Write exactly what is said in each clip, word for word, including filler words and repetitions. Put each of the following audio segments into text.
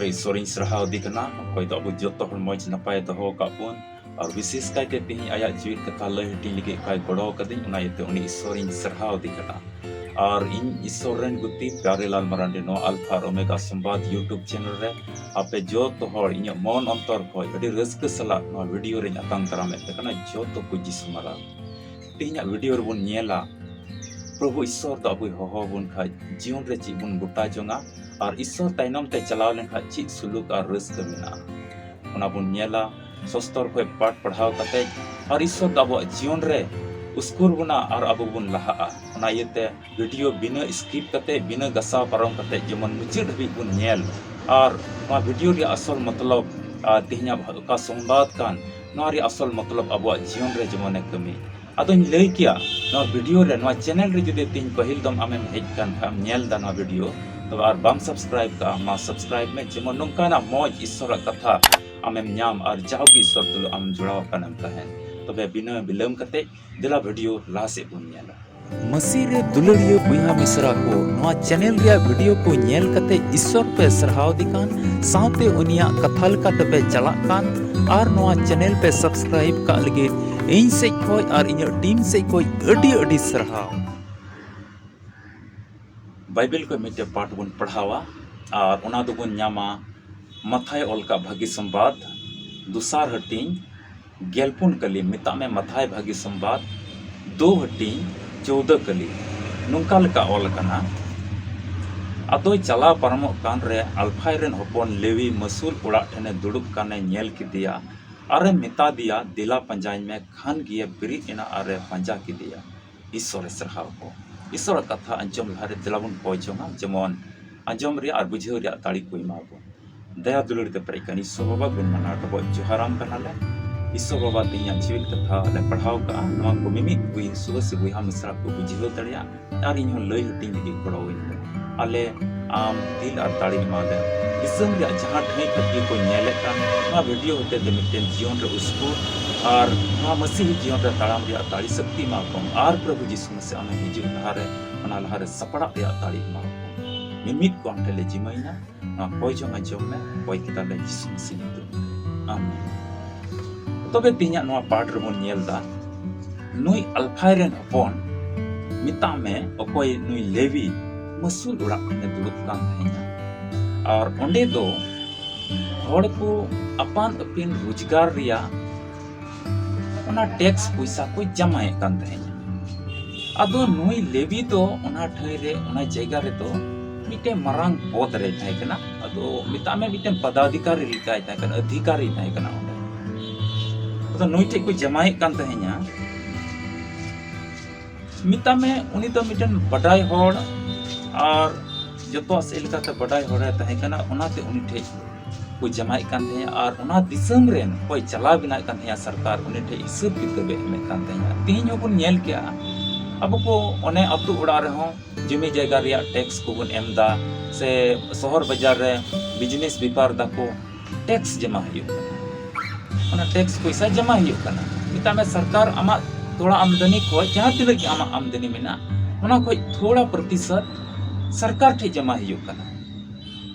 ᱤᱥᱥᱚᱨᱤᱧ ᱥᱟᱨᱦᱟᱣ ᱫᱮ ᱠᱟᱱᱟ, ᱚᱠᱚᱭ ᱫᱚ ᱟᱵᱚ ᱡᱚᱛᱚ ᱦᱚᱲ ᱢᱚᱡᱽ ᱱᱟᱯᱟᱭ ᱫᱚᱦᱚ ᱟᱠᱟᱫ ᱵᱚᱱ᱾ ᱟᱨ ᱵᱤᱥᱮᱥ ᱠᱟᱭᱛᱮ ᱛᱮᱦᱮᱧ ᱟᱭᱟᱜ ᱡᱤᱣᱤᱫ ᱠᱟᱛᱷᱟ ᱞᱟᱹᱭ ᱦᱟᱹᱴᱤᱧ ᱞᱟᱹᱜᱤᱫ ᱚᱠᱟᱭ ᱜᱚᱲᱚ ᱟᱠᱟᱫᱤᱧ, ᱚᱱᱟ ᱤᱭᱟᱹᱛᱮ ᱩᱱᱤ ᱤᱥᱥᱚᱨᱤᱧ ᱥᱟᱨᱦᱟᱣ ᱫᱮ ᱠᱟᱱᱟ᱾ ᱟᱨ ᱤᱧ ᱤᱥᱥᱚᱨ ᱨᱮᱱ ᱜᱩᱛᱤ ᱯᱭᱟᱨᱮᱞᱟᱞ ᱢᱟᱨᱟᱱᱰᱤ ᱱᱚᱣᱟ ᱟᱞᱯᱷᱟ ᱟᱨ ᱳᱢᱮᱜᱟ ᱥᱚᱢᱵᱟᱫ YouTube ᱪᱮᱱᱮᱞ ᱨᱮ ᱟᱯᱮ ᱡᱚᱛᱚ ᱦᱚᱲ ᱤᱧᱟᱹᱜ ᱢᱚᱱ ᱚᱱᱛᱚᱨ ᱠᱷᱚᱱ ᱟᱹᱰᱤ ᱨᱟᱹᱥᱠᱟᱹ ᱥᱟᱞᱟᱜ ᱱᱚᱣᱟ ᱵᱷᱤᱰᱤᱭᱳ ᱨᱮᱧ ᱟᱛᱟᱝ ᱫᱟᱨᱟᱢᱮᱫ ᱯᱮ ᱠᱟᱱᱟ ᱡᱚᱛᱚ ᱠᱚ ᱡᱤᱥᱩ ᱢᱟᱨᱟᱝ᱾ ᱛᱮᱦᱮᱧᱟᱜ ᱵᱷᱤᱰᱤᱭᱳ ᱨᱮᱵᱚᱱ ᱧᱮᱞᱟ ᱯᱨᱚᱵᱷᱩ ᱤᱥᱥᱚᱨ ᱫᱚ ᱟᱵᱚᱭ ᱦᱚᱦᱚ ᱟᱵᱚᱱ ᱠᱷᱟᱡ ᱡᱤᱭᱚᱱ ᱨᱮ ᱪᱮᱫ ᱵᱚᱱ ᱜᱚᱴᱟ ᱡᱚᱝᱟ, ᱟᱨ ᱤᱥᱥᱚᱨ ᱛᱟᱭᱱᱚᱢ ᱛᱮ ᱪᱟᱞᱟᱣ ᱞᱮᱱᱠᱷᱟᱡ ᱪᱮᱫ ᱥᱩᱞᱩᱠ ᱟᱨ ᱨᱟᱹᱥᱠᱟᱹ ᱢᱮᱱᱟᱜᱼᱟ, ᱚᱱᱟ ᱵᱚᱱ ᱧᱮᱞᱟ᱾ ᱥᱚᱥᱛᱚᱨ ᱠᱷᱚᱡ ᱯᱟᱴ ᱯᱟᱲᱦᱟᱣ ᱠᱟᱛᱮ ᱟᱨ ᱤᱥᱥᱚᱨ ᱫᱚ ᱟᱵᱚᱣᱟᱜ ᱡᱤᱭᱚᱱ ᱨᱮ ᱩᱥᱠᱩᱨ ᱵᱚᱱᱟ ᱟᱨ ᱟᱵᱚ ᱵᱚᱱ ᱞᱟᱦᱟᱜᱼᱟ᱾ ᱚᱱᱟ ᱤᱭᱟᱹᱛᱮ ᱵᱷᱤᱰᱤᱭᱳ ᱵᱤᱱᱟᱹ ᱥᱠᱤᱯ ᱠᱟᱛᱮ, ᱵᱤᱱᱟᱹ ᱜᱟᱥᱟᱣ ᱯᱟᱨᱚᱢ ᱠᱟᱛᱮ ᱡᱮᱢᱚᱱ ᱢᱩᱪᱟᱹᱫ ᱦᱟᱹᱵᱤᱡ ᱵᱚᱱ ᱧᱮᱞ᱾ ᱟᱨ ᱱᱚᱣᱟ ᱵᱷᱤᱰᱤᱭᱳ ᱨᱮᱭᱟᱜ ᱟᱥᱚᱞ ᱢᱚᱛᱞᱚᱵ, ᱟᱨ ᱛᱮᱦᱮᱧᱟᱜ ᱚᱠᱟ ᱥᱚᱢᱵᱟᱫ ᱠᱟᱱ, ᱱᱚᱣᱟ ᱨᱮᱭᱟᱜ ᱟᱥᱚᱞ ᱢᱚᱛᱞᱚᱵ ᱟᱵᱚᱣᱟᱜ ᱡᱤᱭᱚᱱ ᱨᱮ ᱡᱮᱢᱚᱱᱮ ᱠᱟᱹᱢᱤ᱾ ᱟᱫᱚᱧ ᱞᱟᱹᱭ ᱠᱮᱭᱟ, ᱱᱚᱣᱟ ᱵᱷᱤᱰᱤᱭᱳ ᱨᱮ, ᱱᱚᱣᱟ ᱪᱮᱱᱮᱞ ᱨᱮ ᱡᱩᱫᱤ ᱛᱮᱦᱮᱧ ᱯᱟᱹᱦᱤᱞ ᱫᱚᱢ ᱟᱢᱮᱢ ᱦᱮᱡ ᱠᱟᱱ ᱠᱷᱟᱱ, ᱧᱮᱞ ᱫᱟ ᱱᱚᱣᱟ ᱵᱷᱤᱰᱤᱭᱳ, ᱛᱚᱵᱮ ᱟᱨ ᱵᱟᱢ ᱥᱟᱵᱥᱠᱨᱟᱭᱤᱵ ᱠᱟᱜᱼᱟ, ᱢᱟ ᱥᱟᱵᱥᱠᱨᱟᱭᱤᱵ ᱢᱮ, ᱡᱮᱢᱚᱱ ᱱᱚᱝᱠᱟᱱᱟᱜ ᱢᱚᱡᱽ ᱤᱥᱥᱚᱨᱟᱜ ᱠᱟᱛᱷᱟ ᱟᱢᱮᱢ ᱧᱟᱢ ᱟᱨ ᱡᱟᱣᱜᱮ ᱤᱥᱥᱚᱨ ᱛᱩᱞᱩᱡ ᱟᱢ ᱡᱚᱲᱟᱣ ᱟᱠᱟᱱᱮᱢ ᱛᱟᱦᱮᱱ᱾ ᱛᱚᱵᱮ ᱵᱤᱱᱟᱹ ᱵᱤᱞᱚᱢ ᱠᱟᱛᱮ ᱫᱮᱞᱟ ᱵᱷᱤᱰᱤᱭᱳ ᱞᱟᱦᱟ ᱥᱮᱫ ᱵᱚᱱ ᱧᱮᱞᱟ᱾ ᱢᱟᱹᱥᱤ ᱨᱮ ᱫᱩᱞᱟᱹᱲᱤᱭᱟᱹ ᱵᱚᱭᱦᱟ ᱢᱤᱥᱨᱟ ᱠᱚ, ᱱᱚᱣᱟ ᱪᱮᱱᱮᱞ ᱨᱮᱭᱟᱜ ᱵᱷᱤᱰᱤᱭᱳ ᱠᱚ ᱧᱮᱞ ᱠᱟᱛᱮ ᱤᱥᱥᱚᱨ ᱯᱮ ᱥᱟᱨᱦᱟᱣ ᱫᱮ ᱠᱟᱱ ᱥᱟᱶᱛᱮ ᱩᱱᱤᱭᱟᱜ ᱠᱟᱛᱷᱟ ᱞᱮᱠᱟ ᱛᱮᱯᱮ ᱪᱟᱞᱟᱜ ᱠᱟᱱ ᱟᱨ ᱱᱚᱣᱟ ᱪᱮᱱᱮᱞ ᱯᱮ ᱥᱟᱵᱥᱠᱨᱟᱭᱤᱵ ᱠᱟᱜ ᱞᱟᱹᱜᱤᱫ ᱤᱧ ᱥᱮᱡ ᱠᱷᱚᱡ ᱟᱨ ᱤᱧᱟᱹᱜ ᱴᱤᱢ ᱥᱮᱡ ᱠᱷᱚᱡ ᱟᱹᱰᱤ ᱟᱹᱰᱤ ᱥᱟᱨᱦᱟᱣ᱾ ᱵᱟᱭᱵᱮᱞ ᱠᱷᱚᱡ ᱢᱤᱫᱴᱮᱡ ᱯᱟᱴ ᱵᱚᱱ ᱯᱟᱲᱦᱟᱣᱟ ᱟᱨ ᱚᱱᱟ ᱫᱚᱵᱚᱱ ᱧᱟᱢᱟ ᱢᱟᱛᱷᱟᱭ ᱚᱞ ᱠᱟᱜ ᱵᱷᱟᱹᱜᱤ ᱥᱚᱢᱵᱟᱫ, ᱫᱚᱥᱟᱨ ᱦᱟᱹᱴᱤᱧ, ᱜᱮᱞᱯᱩᱱ ᱠᱟᱹᱞᱤ, ᱢᱮᱛᱟᱜ ᱢᱮ ᱢᱟᱛᱷᱟᱭ ᱵᱷᱟᱹᱜᱤ ᱥᱚᱢᱵᱟᱫ, ᱫᱳ ᱦᱟᱹᱴᱤᱧ, ᱪᱳᱣᱫᱟᱹ ᱠᱟᱹᱞᱤ᱾ ᱱᱚᱝᱠᱟ ᱞᱮᱠᱟ ᱚᱞ ᱟᱠᱟᱱᱟ, ᱟᱫᱚᱭ ᱪᱟᱞᱟᱣ ᱯᱟᱨᱚᱢᱚᱜ ᱠᱟᱱ ᱨᱮ ᱟᱞᱯᱷᱟᱭ ᱨᱮᱱ ᱦᱚᱯᱚᱱ ᱞᱮᱣᱤ ᱢᱟᱹᱥᱩᱞ ᱚᱲᱟᱜ ᱴᱷᱮᱱᱮ ᱫᱩᱲᱩᱵ ᱠᱟᱱᱮ ᱧᱮᱞ ᱠᱮᱫᱮᱭᱟ ᱟᱨᱮ ᱢᱮᱛᱟ ᱫᱮᱭᱟ, "ᱫᱮᱞᱟ ᱯᱟᱸᱡᱟᱧ ᱢᱮ", ᱠᱷᱟᱱ ᱜᱮ ᱵᱮᱨᱮᱫ ᱮᱱᱟ ᱟᱨᱮ ᱯᱟᱸᱡᱟ ᱠᱮᱫᱮᱭᱟ᱾ ᱤᱥᱥᱚᱨᱮ ᱥᱟᱨᱦᱟᱣ ᱠᱚ᱾ ᱤᱥᱥᱚᱨᱟᱜ ᱠᱟᱛᱷᱟ ᱟᱸᱡᱚᱢ ᱞᱟᱦᱟᱨᱮ ᱫᱮᱞᱟ ᱵᱚᱱ ᱠᱚᱭ ᱡᱚᱝᱟ, ᱡᱮᱢᱚᱱ ᱟᱸᱡᱚᱢ ᱨᱮᱭᱟᱜ ᱟᱨ ᱵᱩᱡᱷᱟᱹᱣ ᱨᱮᱭᱟᱜ ᱫᱟᱲᱮ ᱠᱚ ᱮᱢᱟ ᱵᱚᱱ᱾ ᱫᱟᱭᱟ ᱫᱩᱞᱟᱹᱲ ᱛᱮ ᱯᱮᱨᱮᱡ ᱠᱟᱱ ᱤᱥᱥᱚᱨ ᱵᱟᱵᱟ, ᱜᱩᱱ ᱢᱟᱱᱟᱣ ᱰᱚᱵᱚᱜ ᱡᱚᱦᱟᱨᱟᱢ ᱠᱟᱱᱟᱞᱮ᱾ ᱤᱥᱥᱚᱨ ᱵᱟᱵᱟ, ᱛᱮᱦᱮᱧᱟᱜ ᱡᱤᱣᱤᱫ ᱠᱟᱛᱷᱟ ᱞᱮ ᱯᱟᱲᱦᱟᱣ ᱠᱟᱜᱼᱟ, ᱱᱚᱣᱟ ᱠᱚ ᱢᱤᱢᱤᱫ ᱵᱚᱭᱦᱟ ᱥᱩᱦᱟᱹ ᱥᱮ ᱵᱚᱭᱦᱟ ᱢᱤᱥᱨᱟ ᱠᱚ ᱵᱩᱡᱷᱟᱹᱣ ᱫᱟᱲᱮᱭᱟᱜ ᱟᱨ ᱤᱧ ᱦᱚᱸ ᱞᱟᱹᱭ ᱦᱟᱹᱴᱤᱧ ᱞᱟᱹᱜᱤᱫ ᱜᱚᱲᱚ ᱟᱹᱧ ᱢᱮ᱾ ᱟᱞᱮ ᱟᱢ ᱫᱤᱞ ᱟᱨ ᱫᱟᱲᱮ ᱮᱢᱟ ᱞᱮᱢ᱾ ᱫᱤᱥᱚᱢ ᱨᱮᱭᱟᱜ ᱡᱟᱦᱟᱸ ᱴᱷᱟᱹᱭ ᱠᱷᱚᱱ ᱜᱮ ᱠᱚ ᱧᱮᱞᱮᱫ ᱠᱟᱱ, ᱱᱚᱣᱟ ᱵᱷᱤᱰᱤᱭᱳ ᱦᱚᱛᱮ ᱛᱮ ᱢᱤᱫᱴᱮᱱ ᱡᱤᱭᱚᱱ ᱨᱮ ᱩᱥᱠᱩᱨ ᱟᱨ ᱱᱚᱣᱟ ᱢᱟᱹᱥᱤᱦᱤ ᱡᱤᱭᱚᱱ ᱨᱮ ᱛᱟᱲᱟᱢ ᱨᱮᱭᱟᱜ ᱫᱟᱲᱮ ᱥᱚᱠᱛᱤ ᱮᱢᱟ ᱠᱚᱢ᱾ ᱟᱨ ᱯᱨᱚᱵᱷᱩ ᱡᱤᱥᱩ ᱢᱟᱥᱤ ᱟᱢᱮᱢ ᱦᱤᱡᱩᱜ ᱞᱟᱦᱟᱨᱮ, ᱚᱱᱟ ᱞᱟᱦᱟᱨᱮ ᱥᱟᱯᱲᱟᱜ ᱨᱮᱭᱟᱜ ᱫᱟᱲᱮ ᱮᱢᱟ ᱠᱚᱢ᱾ ᱢᱤᱢᱤᱫ ᱠᱚ ᱟᱢ ᱴᱷᱮᱱ ᱞᱮ ᱡᱤᱢᱟᱹᱭᱮᱱᱟ᱾ ᱦᱚᱭ ᱡᱚᱝ ᱟᱸᱡᱚᱢ ᱢᱮ, ᱦᱚᱭ ᱠᱮᱫᱟᱞᱮ ᱡᱤᱥᱩ ᱢᱟᱹᱥᱤ ᱧᱩᱛᱩᱢ ᱛᱮ᱾ ᱟᱢᱮᱱ᱾ ᱛᱚᱵᱮ ᱛᱮᱦᱮᱧᱟᱜ ᱱᱚᱣᱟ ᱯᱟᱴ ᱨᱮᱵᱚᱱ ᱧᱮᱞ ᱫᱟ, ᱱᱩᱭ ᱟᱞᱯᱷᱟᱭ ᱨᱮᱱ ᱦᱚᱯᱚᱱ, ᱢᱮᱛᱟᱜ ᱢᱮ ᱚᱠᱚᱭ ᱱᱩᱭ ᱞᱮᱣᱤ, ᱢᱟᱹᱥᱩᱞ ᱚᱲᱟᱜ ᱴᱷᱮᱱᱮ ᱫᱩᱲᱩᱵ ᱠᱟᱱ ᱛᱟᱦᱮᱸᱱᱟ᱾ ᱟᱨ ᱚᱸᱰᱮ ᱫᱚ ᱦᱚᱲ ᱠᱚ ᱟᱯᱟᱱ ᱟᱹᱯᱤᱱ ᱨᱳᱡᱽᱜᱟᱨ ᱨᱮᱭᱟᱜ ᱚᱱᱟ ᱴᱮᱠᱥ ᱯᱚᱭᱥᱟ ᱠᱚ ᱡᱟᱢᱟᱭᱮᱫ ᱠᱟᱱ ᱛᱟᱦᱮᱸᱱᱟ᱾ ᱟᱫᱚ ᱱᱩᱭ ᱞᱮᱣᱤ ᱫᱚ ᱚᱱᱟ ᱴᱷᱟᱹᱭ ᱨᱮ, ᱚᱱᱟ ᱡᱟᱭᱜᱟ ᱨᱮᱫᱚ ᱢᱤᱫᱴᱮᱱ ᱢᱟᱨᱟᱝ ᱯᱚᱫᱽ ᱨᱮ ᱛᱟᱦᱮᱸ ᱠᱟᱱᱟ᱾ ᱟᱫᱚ ᱢᱮᱛᱟᱜ ᱢᱮ ᱢᱤᱫᱴᱮᱱ ᱯᱚᱫᱟᱫᱷᱤᱠᱟᱨᱤ ᱞᱮᱠᱟᱭ ᱛᱟᱦᱮᱸ ᱠᱟᱱᱟ, ᱚᱫᱷᱤᱠᱟᱨᱤ ᱛᱟᱦᱮᱸ ᱠᱟᱱᱟ ᱚᱸᱰᱮ᱾ ᱟᱫᱚ ᱱᱩᱭ ᱴᱷᱮᱡ ᱠᱚ ᱡᱟᱢᱟᱭᱮᱫ ᱠᱟᱱ ᱛᱟᱦᱮᱸᱱᱟ᱾ ᱢᱮᱛᱟᱜ ᱢᱮ ᱩᱱᱤ ᱫᱚ ᱢᱤᱫᱴᱮᱱ ᱵᱟᱰᱟᱭ ᱦᱚᱲ ᱟᱨ ᱡᱚᱛᱚᱣᱟᱜ ᱥᱮᱫ ᱞᱮᱠᱟᱛᱮ ᱵᱟᱰᱟᱭ ᱦᱚᱲᱮ ᱛᱟᱦᱮᱸ ᱠᱟᱱᱟ, ᱚᱱᱟᱛᱮ ᱩᱱᱤ ᱴᱷᱮᱡ ᱠᱚ ᱡᱟᱢᱟᱭᱮᱫ ᱠᱟᱱ ᱛᱟᱦᱮᱸᱱᱟ᱾ ᱟᱨ ᱚᱱᱟ ᱫᱤᱥᱚᱢ ᱨᱮᱱ ᱚᱠᱚᱭ ᱪᱟᱞᱟᱣ ᱵᱮᱱᱟᱣᱮᱫ ᱠᱟᱱ ᱛᱟᱦᱮᱸᱱᱟ ᱥᱚᱨᱠᱟᱨ, ᱩᱱᱤ ᱴᱷᱮᱡ ᱦᱤᱥᱟᱹᱵ ᱠᱤᱛᱟᱹᱵ ᱮ ᱮᱢᱮᱫ ᱠᱟᱱ ᱛᱟᱦᱮᱸᱱᱟ᱾ ᱛᱮᱦᱮᱧ ᱦᱚᱸᱵᱚᱱ ᱧᱮᱞ ᱠᱮᱜᱼᱟ, ᱟᱵᱚ ᱠᱚ ᱚᱱᱮ ᱟᱹᱛᱩ ᱚᱲᱟᱜ ᱨᱮᱦᱚᱸ ᱡᱚᱢᱤ ᱡᱟᱭᱜᱟ ᱨᱮᱭᱟᱜ ᱴᱮᱠᱥ ᱠᱚᱵᱚᱱ ᱮᱢ ᱫᱟ, ᱥᱮ ᱥᱚᱦᱚᱨ ᱵᱟᱡᱟᱨ ᱨᱮ ᱵᱤᱡᱽᱱᱮᱥ ᱵᱮᱯᱟᱨ ᱫᱟᱠᱚ, ᱴᱮᱠᱥ ᱡᱚᱢᱟ ᱦᱩᱭᱩᱜ ᱠᱟᱱᱟ᱾ ᱚᱱᱟ ᱴᱮᱠᱥ ᱯᱚᱭᱥᱟ ᱡᱚᱢᱟ ᱦᱩᱭᱩᱜ ᱠᱟᱱᱟ᱾ ᱢᱮᱛᱟᱜ ᱢᱮ ᱥᱚᱨᱠᱟᱨ ᱟᱢᱟᱜ ᱛᱷᱚᱲᱟ ᱟᱢᱫᱟᱱᱤ ᱠᱷᱚᱡ, ᱡᱟᱦᱟᱸ ᱛᱤᱱᱟᱹᱜ ᱜᱮ ᱟᱢᱟᱜ ᱟᱢᱫᱟᱱᱤ ᱢᱮᱱᱟᱜᱼᱟ, ᱚᱱᱟ ᱠᱷᱚᱡ ᱛᱷᱚᱲᱟ ᱯᱨᱚᱛᱤᱥᱚᱛ ᱥᱚᱨᱠᱟᱨ ᱴᱷᱮᱡ ᱡᱚᱢᱟ ᱦᱩᱭᱩᱜ ᱠᱟᱱᱟ᱾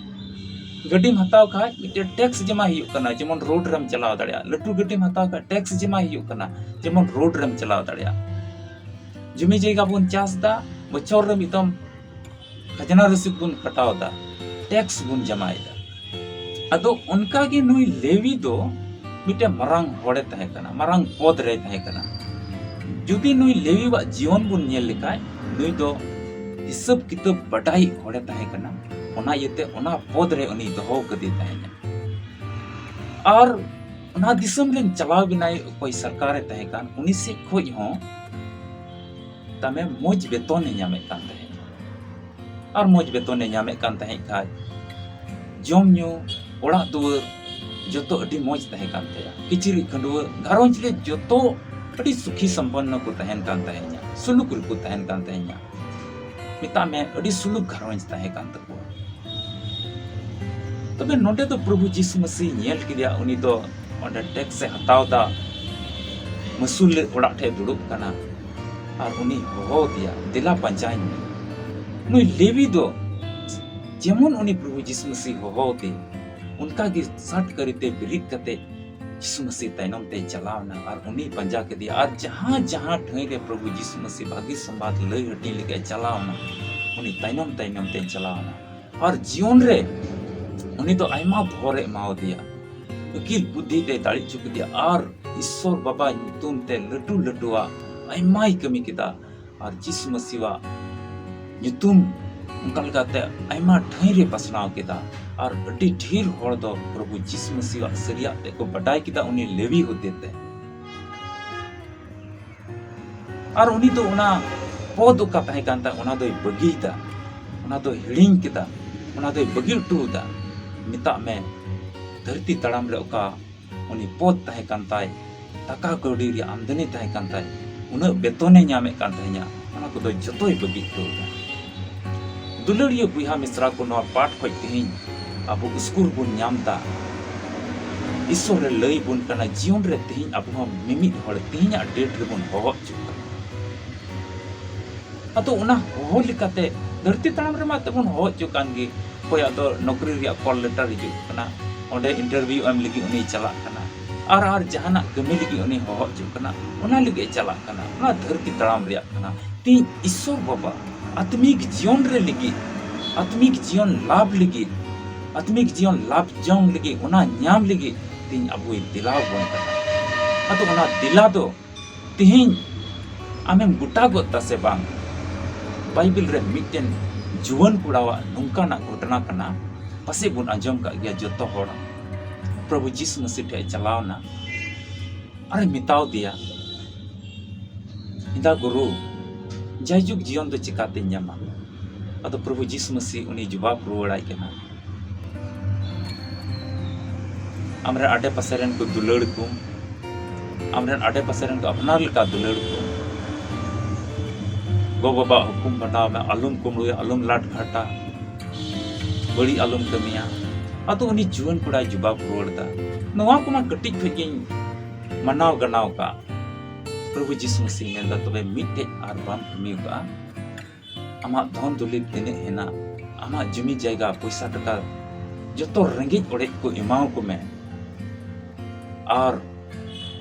ᱜᱟᱹᱰᱤᱢ ᱦᱟᱛᱟᱣ ᱠᱷᱟᱡ ᱢᱤᱫᱴᱮᱱ ᱴᱮᱠᱥ ᱡᱚᱢᱟ ᱦᱩᱭᱩᱜ ᱠᱟᱱᱟ, ᱡᱮᱢᱚᱱ ᱨᱳᱰ ᱨᱮᱢ ᱪᱟᱞᱟᱣ ᱫᱟᱲᱮᱭᱟᱜᱼᱟ᱾ ᱞᱟᱹᱴᱩ ᱜᱟᱹᱰᱤᱢ ᱦᱟᱛᱟᱣ ᱠᱷᱟᱡ ᱴᱮᱠᱥ ᱡᱚᱢᱟ ᱦᱩᱭᱩᱜ ᱠᱟᱱᱟ, ᱡᱮᱢᱚᱱ ᱨᱳᱰ ᱨᱮᱢ ᱪᱟᱞᱟᱣ ᱫᱟᱲᱮᱭᱟᱜᱼᱟ᱾ ᱡᱚᱢᱤ ᱡᱟᱭᱜᱟ ᱵᱚᱱ ᱪᱟᱥ ᱫᱟ, ᱵᱚᱪᱷᱚᱨ ᱨᱮ ᱢᱤᱫ ᱫᱚᱢ ᱠᱷᱟᱡᱽᱱᱟ ᱨᱚᱥᱤᱫ ᱵᱚᱱ ᱠᱟᱴᱟᱣ ᱫᱟ, ᱴᱮᱠᱥ ᱵᱚᱱ ᱡᱚᱢᱟᱭᱮᱫᱟ᱾ ᱟᱫᱚ ᱚᱱᱠᱟ ᱜᱮ ᱱᱩᱭ ᱞᱮᱣᱤ ᱫᱚ ᱢᱤᱫᱴᱮᱱ ᱢᱟᱨᱟᱝ ᱦᱚᱲᱮ ᱛᱟᱦᱮᱸ ᱠᱟᱱᱟ, ᱢᱟᱨᱟᱝ ᱯᱚᱫᱽ ᱨᱮᱭ ᱛᱟᱦᱮᱸ ᱠᱟᱱᱟ᱾ ᱡᱩᱫᱤ ᱱᱩᱭ ᱞᱮᱣᱤᱣᱟᱜ ᱡᱤᱭᱚᱱ ᱵᱚᱱ ᱧᱮᱞ ᱞᱮᱠᱷᱟᱡ, ᱱᱩᱭ ᱫᱚ ᱦᱤᱥᱟᱹᱵ ᱠᱤᱛᱟᱹᱵ ᱵᱟᱰᱟᱭ ᱦᱚᱲᱮ ᱛᱟᱦᱮᱸ ᱠᱟᱱᱟ᱾ ᱚᱱᱟ ᱤᱭᱟᱹᱛᱮ ᱚᱱᱟ ᱯᱚᱫᱽ ᱨᱮ ᱩᱱᱤ ᱫᱚᱦᱚ ᱠᱟᱫᱮ ᱛᱟᱦᱮᱸᱱᱟ᱾ ᱟᱨ ᱚᱱᱟ ᱫᱤᱥᱚᱢ ᱨᱮᱱ ᱪᱟᱞᱟᱣ ᱵᱮᱱᱟᱭ ᱚᱠᱚᱭ ᱥᱚᱨᱠᱟᱨᱮ ᱛᱟᱦᱮᱸ ᱠᱟᱱ, ᱩᱱᱤ ᱥᱮᱫ ᱠᱷᱚᱡ ᱦᱚᱸ ᱛᱟᱢᱮ ᱢᱚᱡᱽ ᱵᱮᱛᱚᱱᱮ ᱧᱟᱢᱮᱫ ᱠᱟᱱ ᱛᱟᱦᱮᱸᱫ᱾ ᱟᱨ ᱢᱚᱡᱽ ᱵᱮᱛᱚᱱᱮ ᱧᱟᱢᱮᱫ ᱠᱟᱱ ᱛᱟᱦᱮᱸᱫ ᱠᱷᱟᱡ, ᱡᱚᱢ ᱧᱩ, ᱚᱲᱟᱜ ᱫᱩᱣᱟᱹᱨ, ᱡᱚᱛᱚ ᱟᱹᱰᱤ ᱢᱚᱡᱽ ᱛᱟᱦᱮᱸ ᱠᱟᱱ ᱛᱟᱭᱟ᱾ ᱠᱤᱪᱨᱤᱡ ᱠᱷᱟᱹᱰᱩᱣᱟᱹ, ᱜᱷᱟᱨᱚᱸᱡᱽ ᱨᱮ ᱡᱚᱛᱚ ᱟᱹᱰᱤ ᱥᱩᱠᱷᱤ ᱥᱚᱢᱯᱚᱱᱱᱚ ᱠᱚ ᱛᱟᱦᱮᱱ ᱠᱟᱱ ᱛᱟᱦᱮᱸᱫ, ᱥᱩᱞᱩᱠ ᱨᱮᱠᱚ ᱛᱟᱦᱮᱱ ᱠᱟᱱ ᱛᱟᱦᱮᱸᱫ᱾ ᱢᱮᱛᱟᱜ ᱢᱮ, ᱟᱹᱰᱤ ᱥᱩᱞᱩᱠ ᱜᱷᱟᱨᱚᱸᱡᱽ ᱛᱟᱦᱮᱸ ᱠᱟᱱ ᱛᱟᱠᱚᱣᱟ᱾ ᱛᱚᱵᱮ ᱱᱚᱰᱮ ᱫᱚ ᱯᱨᱚᱵᱷᱩ ᱡᱤᱥᱩ ᱢᱟᱹᱥᱤ ᱧᱮᱞ ᱠᱮᱫᱮᱭᱟ, ᱩᱱᱤ ᱫᱚ ᱚᱸᱰᱮ ᱴᱮᱠᱥ ᱮ ᱦᱟᱛᱟᱣ ᱫᱟ, ᱢᱟᱹᱥᱩᱞ ᱚᱲᱟᱜ ᱴᱷᱮᱡ ᱫᱩᱲᱩᱵ ᱠᱟᱱᱟ, ᱟᱨ ᱩᱱᱤ ᱦᱚᱦᱚ ᱟᱫᱮᱭᱟ, "ᱫᱮᱞᱟ ᱯᱟᱸᱡᱟᱧ ᱢᱮ᱾" ᱱᱩᱭ ᱞᱮᱣᱤ ᱫᱚ ᱡᱮᱢᱚᱱ ᱩᱱᱤ ᱯᱨᱚᱵᱷᱩ ᱡᱤᱥᱩ ᱢᱟᱹᱥᱤ ᱦᱚᱦᱚ ᱟᱫᱮ, ᱚᱱᱠᱟ ᱜᱮ ᱥᱟᱴ ᱠᱟᱹᱨᱤᱛᱮ ᱵᱮᱨᱮᱫ ᱠᱟᱛᱮ ᱡᱤᱥᱩ ᱢᱟᱹᱥᱤ ᱛᱟᱭᱱᱚᱢ ᱛᱮᱭ ᱪᱟᱞᱟᱣ ᱮᱱᱟ ᱟᱨ ᱩᱱᱤ ᱯᱟᱸᱡᱟ ᱠᱮᱫᱮᱭᱟ᱾ ᱟᱨ ᱡᱟᱦᱟᱸ ᱡᱟᱦᱟᱸ ᱴᱷᱟᱹᱭ ᱨᱮ ᱯᱨᱚᱵᱷᱩ ᱡᱤᱥᱩ ᱢᱟᱹᱥᱤ ᱵᱷᱟᱹᱜᱤ ᱥᱚᱢᱵᱟᱫ ᱞᱟᱹᱭ ᱦᱟᱹᱴᱤᱧ ᱞᱟᱹᱜᱤᱫ ᱮ ᱪᱟᱞᱟᱣ ᱮᱱᱟ, ᱩᱱᱤ ᱛᱟᱭᱱᱚᱢ ᱛᱟᱭᱱᱚᱢ ᱛᱮᱭ ᱪᱟᱞᱟᱣ ᱮᱱᱟ᱾ ᱟᱨ ᱡᱤᱭᱚᱱ ᱨᱮ ᱩᱱᱤ ᱫᱚ ᱟᱭᱢᱟ ᱵᱷᱚᱨ ᱮ ᱮᱢᱟᱣᱟᱫᱮᱭᱟ᱾ ᱟᱹᱠᱤᱞ ᱵᱩᱫᱽᱫᱷᱤ ᱛᱮᱭ ᱫᱟᱲᱮ ᱦᱚᱪᱚ ᱠᱮᱫᱮᱭᱟ ᱟᱨ ᱤᱥᱥᱚᱨ ᱵᱟᱵᱟ ᱧᱩᱛᱩᱢ ᱛᱮ ᱞᱟᱹᱴᱩ ᱞᱟᱹᱴᱩᱣᱟᱜ ᱟᱭᱢᱟᱭ ᱠᱟᱹᱢᱤ ᱠᱮᱫᱟ᱾ ᱟᱨ ᱡᱤᱥᱩ ᱢᱟᱹᱥᱤᱣᱟᱜ ᱧᱩᱛᱩᱢ ᱚᱱᱠᱟ ᱞᱮᱠᱟᱛᱮ ᱟᱭᱢᱟ ᱴᱷᱟᱹᱭ ᱨᱮ ᱯᱟᱥᱱᱟᱣ ᱠᱮᱫᱟ᱾ ᱟᱨ ᱟᱹᱰᱤ ᱰᱷᱮᱨ ᱦᱚᱲ ᱫᱚ ᱯᱨᱚᱵᱷᱩ ᱡᱤᱥᱩ ᱢᱟᱹᱥᱤᱣᱟᱜ ᱥᱟᱹᱨᱤᱭᱟᱜ ᱛᱮ ᱠᱚ ᱵᱟᱰᱟᱭ ᱠᱮᱫᱟ ᱩᱱᱤ ᱞᱮᱣᱤ ᱦᱚᱛᱮᱛᱮ᱾ ᱟᱨ ᱩᱱᱤ ᱫᱚ ᱚᱱᱟ ᱯᱚᱫ ᱚᱠᱟ ᱛᱟᱦᱮᱸ ᱠᱟᱱ ᱛᱟᱭ, ᱚᱱᱟ ᱫᱚᱭ ᱵᱟᱹᱜᱤᱭᱮᱫᱟ, ᱚᱱᱟ ᱫᱚᱭ ᱦᱤᱲᱤᱧ ᱠᱮᱫᱟ, ᱚᱱᱟ ᱫᱚᱭ ᱵᱟᱹᱜᱤ ᱦᱚᱴᱚ ᱮᱫᱟ᱾ ᱢᱮᱛᱟᱜ ᱢᱮ, ᱫᱷᱟᱹᱨᱛᱤ ᱛᱟᱲᱟᱢ ᱨᱮ ᱚᱠᱟ ᱩᱱᱤ ᱯᱚᱫ ᱛᱟᱦᱮᱸ ᱠᱟᱱ ᱛᱟᱭ, ᱴᱟᱠᱟ ᱠᱟᱹᱣᱰᱤ ᱨᱮᱭᱟᱜ ᱟᱢᱫᱟᱱᱤ ᱛᱟᱦᱮᱸ ᱠᱟᱱ ᱛᱟᱭ, ᱩᱱᱟᱹᱜ ᱵᱮᱛᱚᱱᱮ ᱧᱟᱢᱮᱫ ᱠᱟᱱ ᱛᱟᱦᱮᱸᱧᱟ, ᱚᱱᱟ ᱠᱚᱫᱚ ᱡᱚᱛᱚᱭ ᱵᱟᱹᱜᱤ ᱦᱚᱴᱚ ᱮᱫᱟ᱾ ᱫᱩᱞᱟᱹᱲᱤᱭᱟᱹ ᱵᱚᱭᱦᱟ ᱢᱤᱥᱨᱟ ᱠᱚ, ᱱᱚᱣᱟ ᱯᱟᱴ ᱠᱷᱚᱡ ᱛᱮᱦᱮᱧ ᱟᱵᱚ ᱩᱥᱠᱩᱨ ᱵᱚᱱ ᱧᱟᱢ ᱮᱫᱟ᱾ ᱤᱥᱥᱚᱨ ᱨᱮ ᱞᱟᱹᱭ ᱵᱚᱱ ᱠᱟᱱᱟ, ᱡᱤᱭᱚᱱ ᱨᱮ ᱛᱮᱦᱮᱧ ᱟᱵᱚ ᱦᱚᱸ ᱢᱤᱢᱤᱫ ᱦᱚᱲ ᱛᱮᱦᱮᱧᱟᱜ date ᱨᱮᱵᱚᱱ ᱦᱚᱦᱚ ᱦᱚᱪᱚᱜ ᱠᱟᱱᱟ᱾ ᱟᱫᱚ ᱚᱱᱟ ᱦᱚᱦᱚ ᱞᱮᱠᱟᱛᱮ ᱫᱷᱟᱹᱨᱛᱤ ᱛᱟᱲᱟᱢ ᱨᱮᱢᱟ ᱛᱮᱵᱚᱱ ᱦᱚᱦᱚ ᱦᱚᱪᱚ ᱠᱟᱱ ᱜᱮ, ᱚᱠᱚᱭᱟᱜ ᱫᱚ ᱱᱚᱠᱨᱤ ᱨᱮᱭᱟᱜ call letter ᱦᱤᱡᱩᱜ ᱠᱟᱱᱟ, ᱚᱸᱰᱮ interview ᱮᱢ ᱞᱟᱹᱜᱤᱫ ᱩᱱᱤᱭ ᱪᱟᱞᱟᱜ ᱠᱟᱱᱟ, ᱟᱨ ᱟᱨ ᱡᱟᱦᱟᱱᱟᱜ ᱠᱟᱹᱢᱤ ᱞᱟᱹᱜᱤᱫ ᱩᱱᱤ ᱦᱚᱦᱚ ᱦᱚᱪᱚᱜ ᱠᱟᱱᱟ, ᱚᱱᱟ ᱞᱟᱹᱜᱤᱫ ᱮ ᱪᱟᱞᱟᱜ ᱠᱟᱱᱟ, ᱚᱱᱟ ᱫᱷᱟᱹᱨᱛᱤ ᱛᱟᱲᱟᱢ ᱨᱮᱭᱟᱜ ᱠᱟᱱᱟ᱾ ᱛᱤᱦᱤᱧ ᱤᱥᱥᱚᱨ ᱵᱟᱵᱟ ᱟᱛᱢᱤᱠ ᱡᱤᱭᱚᱱ ᱨᱮ ᱞᱟᱹᱜᱤᱫ, ᱟᱛᱢᱤᱠ ᱡᱤᱭᱚᱱ ᱞᱟᱵᱷ ᱞᱟᱹᱜᱤᱫ, ᱟᱛᱢᱤᱠ ᱡᱤᱭᱚᱱ ᱞᱟᱵᱷ ᱡᱚᱝ ᱞᱟᱹᱜᱤᱫ, ᱚᱱᱟ ᱧᱟᱢ ᱞᱟᱹᱜᱤᱫ ᱛᱤᱦᱤᱧ ᱟᱵᱚᱭ ᱫᱮᱞᱟ ᱵᱚᱱ ᱠᱟᱱᱟ᱾ ᱟᱫᱚ ᱚᱱᱟ ᱫᱮᱞᱟ ᱫᱚ ᱛᱤᱦᱤᱧ ᱟᱢᱮᱢ ᱜᱚᱴᱟ ᱜᱚᱫ ᱫᱟ ᱥᱮ ᱵᱟᱝ? ᱵᱟᱭᱵᱮᱞ ᱨᱮ ᱢᱤᱫᱴᱮᱱ ᱡᱩᱣᱟᱹᱱ ᱠᱚᱲᱟᱣᱟᱜ ᱱᱚᱝᱠᱟᱱᱟᱜ ᱜᱷᱚᱴᱚᱱᱟ ᱠᱟᱱᱟ, ᱯᱟᱥᱮᱡ ᱵᱚᱱ ᱟᱸᱡᱚᱢ ᱠᱟᱜ ᱜᱮᱭᱟ ᱡᱚᱛᱚ ᱦᱚᱲ᱾ ᱯᱨᱚᱵᱷᱩ ᱡᱤᱥᱩ ᱢᱟᱹᱥᱤ ᱴᱷᱮᱡ ᱮ ᱪᱟᱞᱟᱣ ᱮᱱᱟ ᱟᱨᱮ ᱢᱮᱛᱟᱣ ᱫᱮᱭᱟ, ᱦᱮᱸᱫᱟ ᱜᱩᱨᱩ, ᱡᱟᱭᱡᱩᱜᱽ ᱡᱤᱭᱚᱱ ᱫᱚ ᱪᱤᱠᱟᱛᱮᱧ ᱧᱟᱢᱟ? ᱟᱫᱚ ᱯᱨᱚᱵᱷᱩ ᱡᱤᱥᱩ ᱢᱟᱹᱥᱤ ᱩᱱᱤ ᱡᱚᱵᱟᱵ ᱨᱩᱣᱟᱹᱲᱟᱭ ᱠᱟᱱᱟ, ᱟᱢᱨᱮᱱ ᱟᱰᱮ ᱯᱟᱥᱮ ᱨᱮᱱ ᱠᱚ ᱫᱩᱞᱟᱹᱲ ᱠᱚᱢ, ᱟᱢᱨᱮᱱ ᱟᱰᱮ ᱯᱟᱥᱮ ᱨᱮᱱ ᱠᱚ ᱟᱯᱱᱟᱨ ᱞᱮᱠᱟ ᱫᱩᱞᱟᱹᱲ ᱠᱚᱢ᱾ ᱜᱚ ᱵᱟᱵᱟ ᱦᱩᱠᱩᱢ ᱢᱟᱱᱟᱣ ᱢᱮ, ᱟᱞᱚᱢ ᱠᱩᱢᱵᱽᱲᱩᱭᱟ, ᱟᱞᱚᱢ ᱞᱟᱴ ᱜᱷᱟᱴᱟ, ᱵᱟᱹᱲᱤᱡ ᱟᱞᱚᱢ ᱠᱟᱹᱢᱤᱭᱟ᱾ ᱟᱫᱚ ᱩᱱᱤ ᱡᱩᱣᱟᱹᱱ ᱠᱚᱲᱟᱭ ᱡᱚᱵᱟᱵ ᱨᱩᱣᱟᱹᱲ ᱮᱫᱟ, ᱱᱚᱣᱟ ᱠᱚᱢᱟ ᱠᱟᱹᱴᱤᱡ ᱠᱷᱚᱡ ᱜᱤᱧ ᱢᱟᱱᱟᱣ ᱜᱟᱱᱟᱣ ᱠᱟᱜ᱾ ᱯᱨᱚᱵᱷᱩ ᱡᱤᱥᱩ ᱢᱟᱹᱥᱤ ᱢᱮᱱᱫᱟ, ᱛᱚᱵᱮ ᱢᱤᱫᱴᱮᱡ ᱟᱨ ᱵᱟᱢ ᱠᱟᱹᱢᱤ ᱟᱠᱟᱫᱼᱟ? ᱟᱢᱟᱜ ᱫᱷᱚᱱ ᱫᱩᱞᱤᱵ ᱛᱤᱱᱟᱹᱜ ᱦᱮᱱᱟᱜ, ᱟᱢᱟᱜ ᱡᱩᱢᱤ ᱡᱟᱭᱜᱟ, ᱯᱚᱭᱥᱟ ᱴᱟᱠᱟ ᱡᱚᱛᱚ ᱨᱮᱸᱜᱮᱡ ᱚᱲᱮᱡ ᱠᱚ ᱮᱢᱟᱣᱟᱠᱚ ᱢᱮ, ᱟᱨ